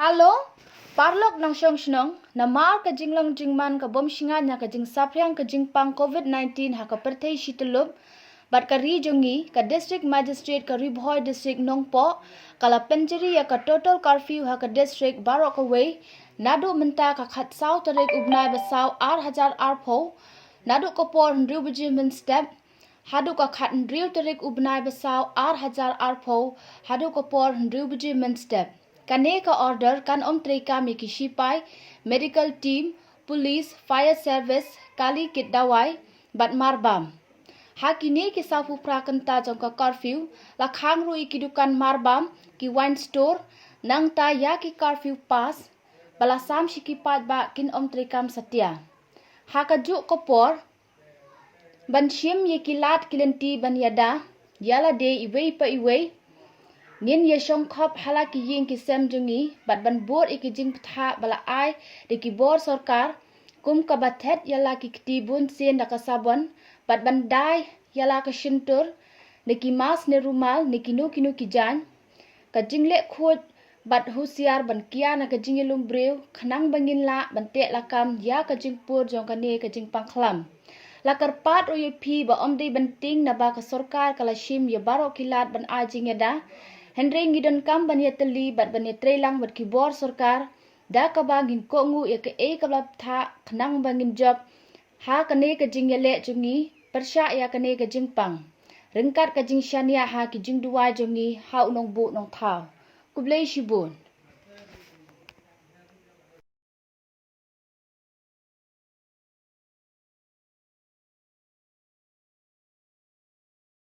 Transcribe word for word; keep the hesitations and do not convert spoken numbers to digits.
Hello, paralok nongshong shnong, namar ka jinglong jingman ka bym shngaiñ ha ka jingsaphriang ka jingpang COVID nineteen ha ka pyrthei shityllup bad ka ri jong ngi, ka District Magistrate ka Ri Bhoi District Nongpoh ka la pynjari ïa ka total curfew ha ka district baroh kawei naduh mynta ka khatsaw tarik u bnai ba saw ar hajar arphew, naduh ka por hynriew baje mynstep haduh ka khathynriew tarik u bnai ba saw ar hajar arphew, haduh ka por hynriew baje mynstep. Kane ka order kan ym treikam ïa ki shipai, medical team, police, fire service, kali kit dawai bad marbam. Ha kine ki sawphew phra kynta jong ka curfew la khang ruh ïa ki dukan marbam, ki wine store, nangta ïa ki curfew pass ba la sam sha ki paidbah kin ym treikam satia. Ha kajuh ka por, ban shim ïa ki lad ki lynti ban ïada ïa lade iwei pa iwei, ngin ïa shongkhop ha la ki ïing ki sem jong ngi bad ban bud ïa ki jingbthah ba la ai da ki bor sorkar, kum kaba thet ïa la ki kti bunsien da ka sabon bad ban dai ïa la ka shyntur, ne ki mask ne rumal ne kino kino ki jaiñ. Ka jingleh khuid bad husiar ban kiar na ka jingïalum briew khnang ba ngin lah ban teh lakam ïa ka jingpur jong kane ka jingpang khlam. La kyrpad ruh ïa phi ba ym dei ban tieng naba ka sorkar ka la shim ïa baroh ki lad ban ai jingïada, hynrei ngi donkam ban ïatylli bad ban ïatreilang bad ki bor sorkar da kaba ngin kohnguh ïa kaei kaba la bthah khnang ba ngin jop ha kane ka jingïaleh jong ngi pyrshah ïa kane ka jingpang, ryngkat ka jingshaniah ha ki jingduwai jong ngi ha u nongbuh nongthaw. Khublei shibun.